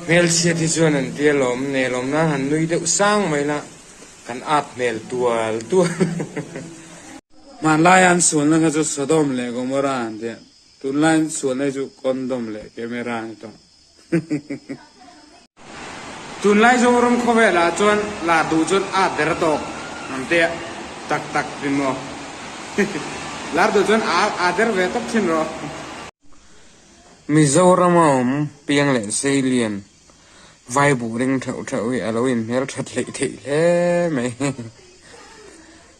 Hmelchhiat hi chuan an tia lawm, nelawm nan han nui deuh sang mai la, kan at hmel tual tual. Hmanlaia an sualna kha chu Sodom leh Gomorrah an tia, tunlai an sualna hi chu condom leh camera a ni tawh. Tunlai Zoram khawvelah chuan la duh chuan at der tawk an tia, tak tak ti maw? Lar duh chuan a der ve tawp thin rawh. Mizoram a awm piang leh seilian vai buh ring theuh theuh hi a lo inhmel that hleih theih hle mai.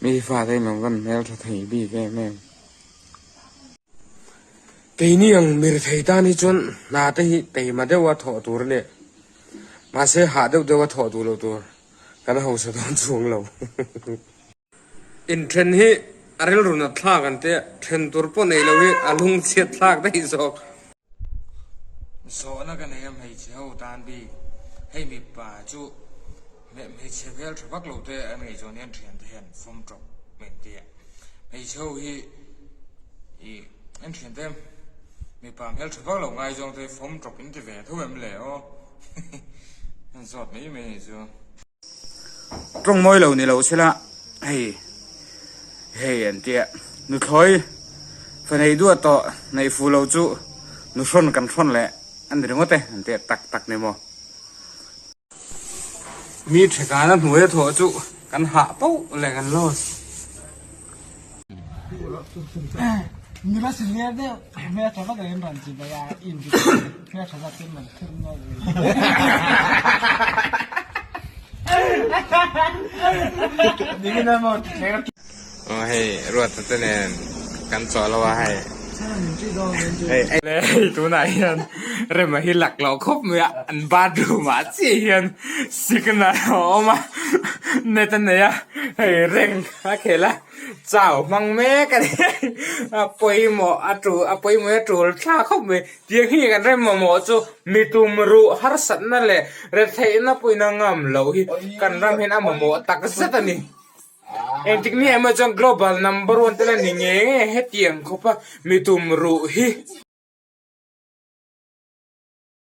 Mi fate in lo van hmel tha thei bik em em. Keini ang mir thei tan hi chuan hna te hi teima deuha thawh tur a ni. Mahse hah deuh deuha thawh duh loh tur kan hausa dawn chuang lo. Inthen hi a rilru nat thlak an tia, then tur pawh neih loh hi a lungchhiat thlak daih zawk. Zawhna ka nei a hmeichhe ho tan bik, hei mipa chu hmeichhe hmel tha vak lo te an ngaihzawn hian thian te hian fawm tawp mai an tia, hmeichhe ho hi ih an thian te mipa hmel tha vak lo ngaizawng te fawm tawp in ti ve tho em le aw an zawt mai mai anih chu. Tawng mawi lo ni lo sela hei hei an tia nuthlawi fa nei duah tawh neih fu lo chu nu hrawn kan hrawn leh a ni ringawt e an tia tak tak ni maw. Mi thekana hnuaia thawh chu kan hah pauh leh kan loss. Aw hei Ruata te nen kan chawh lo a hei hei hei tunah hian Rema hi lak loh khawp mai a an bathroom ah chiah hian signal a awm a net a nei a hei reng a khel a. Chau hmang mek a ni a pawimawh a tul a pawimawh a tul thlak khawp mai tiang hi kan rem mamawh chu mi tum ruh harsatna leh retheihna pawhin a ngam loh hi kan ram hian a mamawh tak zet a ni engtik ni emaw chuan global number one te la ni ngei ngei hetiang khawpa mi tum ruh hi.